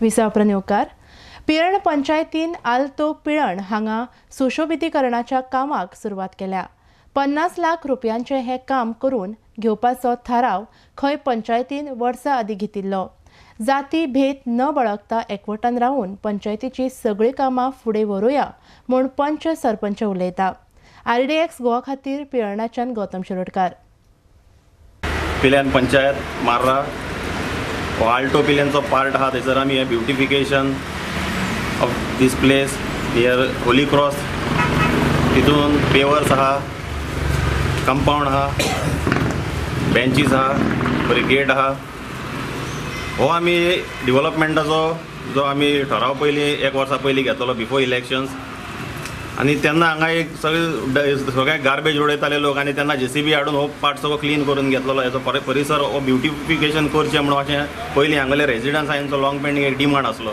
विसाव पिळर्ण पंचायतीन आल्तो पिळर्ण हांगा सुशोभितीकरणाच्या कामाक सुरवात केल्या. 50 लाख रुपयांचे हे काम करून घेवपाचो थाराव खंय पंचायतीन वर्सा आदीं घेतिल्लो. जाती भेद न बळगता एकवटान रावून पंचायतीची सगळीं कामां फुडें व्हरूया म्हूण पंच सरपंच उलयता. आरडीएक्स गोवा खातीर पिळर्णाच्यान गौतम शिरोडकार. पिल्यान पंचायत मार्रा हो आल्टो पिल्यानचो पार्ट आहा, थंयसर आमी हें beautification of this place near Holy Cross, तितून पेवर्स आहा, कंपावंड आहा, बेंचीस आहा, बरी गेट आहा. हो आमी डिवलपमेंटाचो जो आमी ठराव पयलीं एक वर्सा पयलीं घेतलो बिफोर इलेक्शन्स, आनी तेन्ना हांगा एक सगळे सगळे गार्बेज उडयताले लोक, आनी तेन्ना जेसीबी हाडून हो पार्ट सगळो क्लीन करून घेतलेलो. हेचो परिसर हो ब्युटिफिकेशन करचें म्हणून अशें पयलीं हांगेले रेजिडंट्स हांचो लॉंग पेंडींग एक डिमांड आसलो,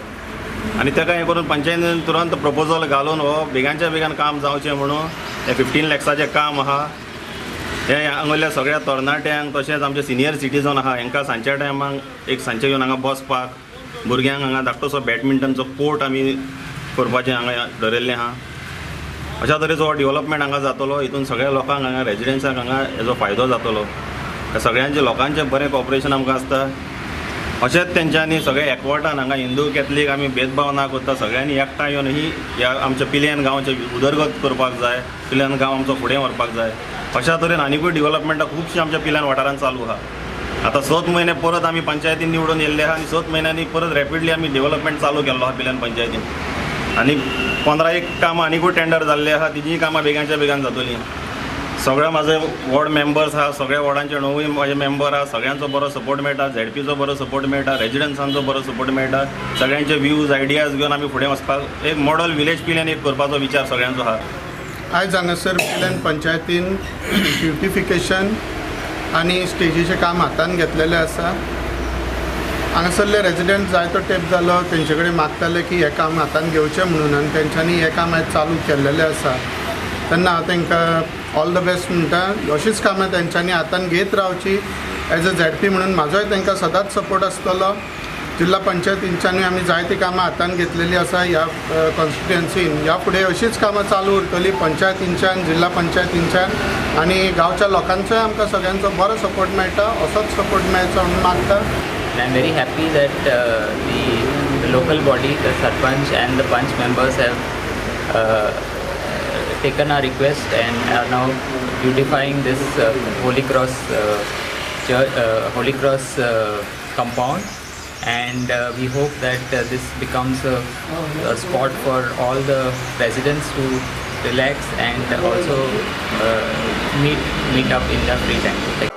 आनी ताका हें करून पंचायतीन तुरंत प्रपोजल घालून हो बेगानच्या बेगान काम जावचें म्हणून हें 15 लॅक्साचें काम आहा. हें हांगेल्या सगळ्या तरणाट्यांक तशेंच आमचे सिनियर सिटीजन आहा हेंकां सांजच्या टायमाक एक सांजचे येवन हांगा बसपाक, भुरग्यांक हांगा धाकटोसो बॅडमिंटनचो कोर्ट आमी करपाचें हांगा धरिल्लें आहा. अशा तरेचो हो डिवलपमेंट हांगा जातलो. हितून सगळ्या लोकांक हांगा रेजिडंट्सांक हांगा हेजो फायदो जातलो. सगळ्यांचे लोकांचें बरें कॉपरेशन आमकां आसता. अशेंच तेंच्यांनी सगळे एकवटान हांगा हिंदू कॅथलीक आमी भेदभाव ना करता सगळ्यांनी एकठांय येवन ही ह्या आमच्या पिल्यान गांवचे उदरगत करपाक जाय, पिल्यान गांव आमचो फुडें व्हरपाक जाय. अशा तरेन आनिकूय डिवलपमेंटां खुबशीं आमच्या पिल्यान वाठारांत चालू आहा. आतां 7 म्हयने परत आमी पंचायतीन निवडून येयल्ले आहा आनी 7 म्हयन्यांनी परत रॅपिडली आमी डिवलपमेंट चालू केल्लो आहा पिल्यान पंचायतीन, आनी 15 एक कामां आनिकूय टेंडर जाल्ले आहा, तिजीय कामां बेगानच्या बेगान जातलीं. सगळे म्हाजे वॉर्ड मेंबर्स आहा, सगळ्या वॉर्डांचे 9 म्हाजे मेंबर आहा, सगळ्यांचो बरो सपोर्ट मेळटा, झेडपीचो बरो सपोर्ट मेळटा, रेजिडंट्सांचो बरो सपोर्ट मेळटा. सगळ्यांचे व्यूज आयडियाज घेवन आमी फुडें वचपाक एक मॉडल विलेज पिल्यान एक करपाचो विचार सगळ्यांचो आहा. आयज हांगासर पिल्यान पंचायतीन ब्युटिफिकेशन आनी स्टेजीचें काम हातान घेतलेलें आसा. हांगासरले रेजिडंट जायतो तेंप जालो तेंचे कडेन मागताले की हें काम हातान घेवचें म्हणून, आनी तेंच्यांनी हें काम आयज चालू केल्लेलें आसा. तेन्ना हांव तांकां ऑल the best म्हणटा. अशीच कामां तेंच्यांनी हातान घेत रावची. एज अ झेडपी म्हणून म्हाजोय तांकां सदांच सपोर्ट आसतलो. जिल्हा पंचायतींच्यानूय आमी जायतीं कामां हातान घेतलेलीं आसा ह्या कॉन्स्टिट्युएन्सीन. ह्या फुडें अशीच कामां चालू उरतलीं पंचायतींच्यान, जिल्हा पंचायतींच्यान, आनी गांवच्या लोकांचोय आमकां सगळ्यांचो बरो सपोर्ट मेळटा. असोच सपोर्ट मेळचो म्हणून मागता. And I'm very happy that the local body, the Sarpanch and the Panch members have taken our request and are now beautifying this Holy Cross church, Holy Cross compound, and we hope that this becomes a spot for all the residents to relax and also meet up in their free time.